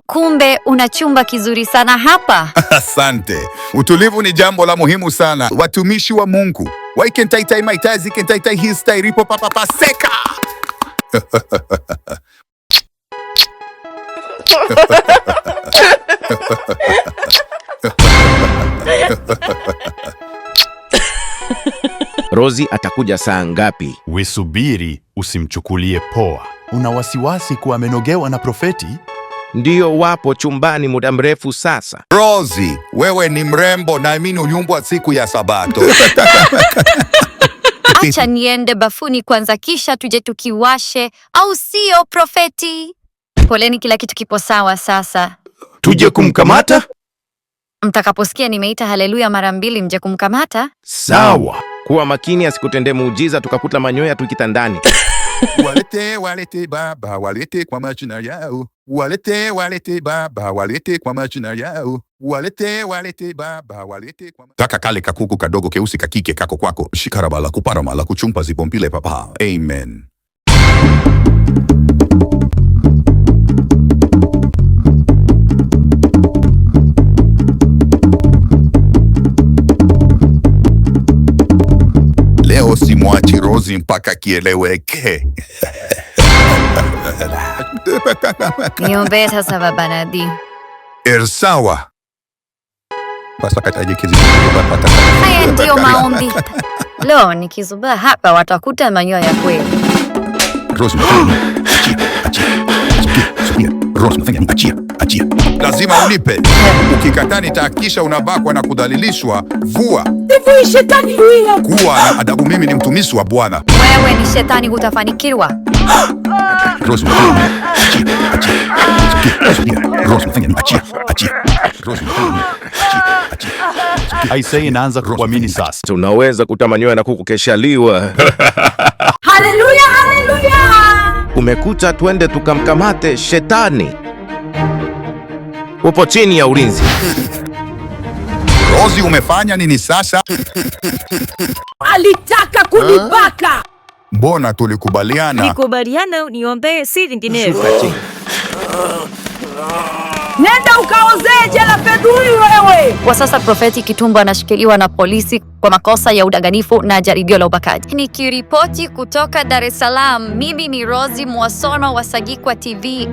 Kumbe una chumba kizuri sana hapa. Asante. Utulivu ni jambo la muhimu sana. Watumishi wa Mungu. Waikentaitai maitazi kentaitai histairipo papapaseka. Rozi atakuja saa ngapi? Wisubiri, usimchukulie poa. Una wasiwasi kuwa amenogewa na profeti? Ndiyo, wapo chumbani muda mrefu sasa. Rozi, wewe ni mrembo, naamini uliumbwa siku ya Sabato. Acha niende bafuni kwanza, kisha tuje tukiwashe, au sio profeti? Poleni, kila kitu kipo sawa sasa. Tuje kumkamata? Mtakaposikia nimeita haleluya mara mbili, mje kumkamata. Sawa. Kuwa makini asikutendee muujiza tukakuta manyoya tu kitandani. Walete, walete baba, walete kwa majina yao. Walete, walete baba, walete kwa majina yao. Walete, walete baba, walete kwa taka kale kakuku kadogo keusi kakike kako kwako. Shikarabala kuparamala kuchumpa zipompile papa. Amen. Leo simwachi Rozi mpaka kieleweke. Niombee sasa baba Nadi. Ersawa. Haya ndiyo maombi. Leo nikizubaa hapa watakuta manyoya kweli. Lazima unipe. Ukikataa nitahakikisha unabakwa na kudhalilishwa. Vua. Kuwa na adabu. Mimi ni mtumishi wa Bwana. Wewe ni shetani, hutafanikiwa. Aisee, inaanza kukuamini sasa. Unaweza kuta manyoya na kuku keshaliwa. Haleluya, haleluya! Umekuta, twende tukamkamate shetani. Upo chini ya ulinzi. Rozi, umefanya nini sasa? Alitaka kunibaka. Mbona tulikubaliana? Nikubaliana niombee si vinginevyo. Nenda ukaozee jela fedhuli wewe. Kwa sasa Profeti Kitumbo anashikiliwa na polisi kwa makosa ya udanganyifu na jaribio la ubakaji. Nikiripoti kutoka Dar es Salaam, mimi ni Rozi Mwasono wa Sagikwa TV.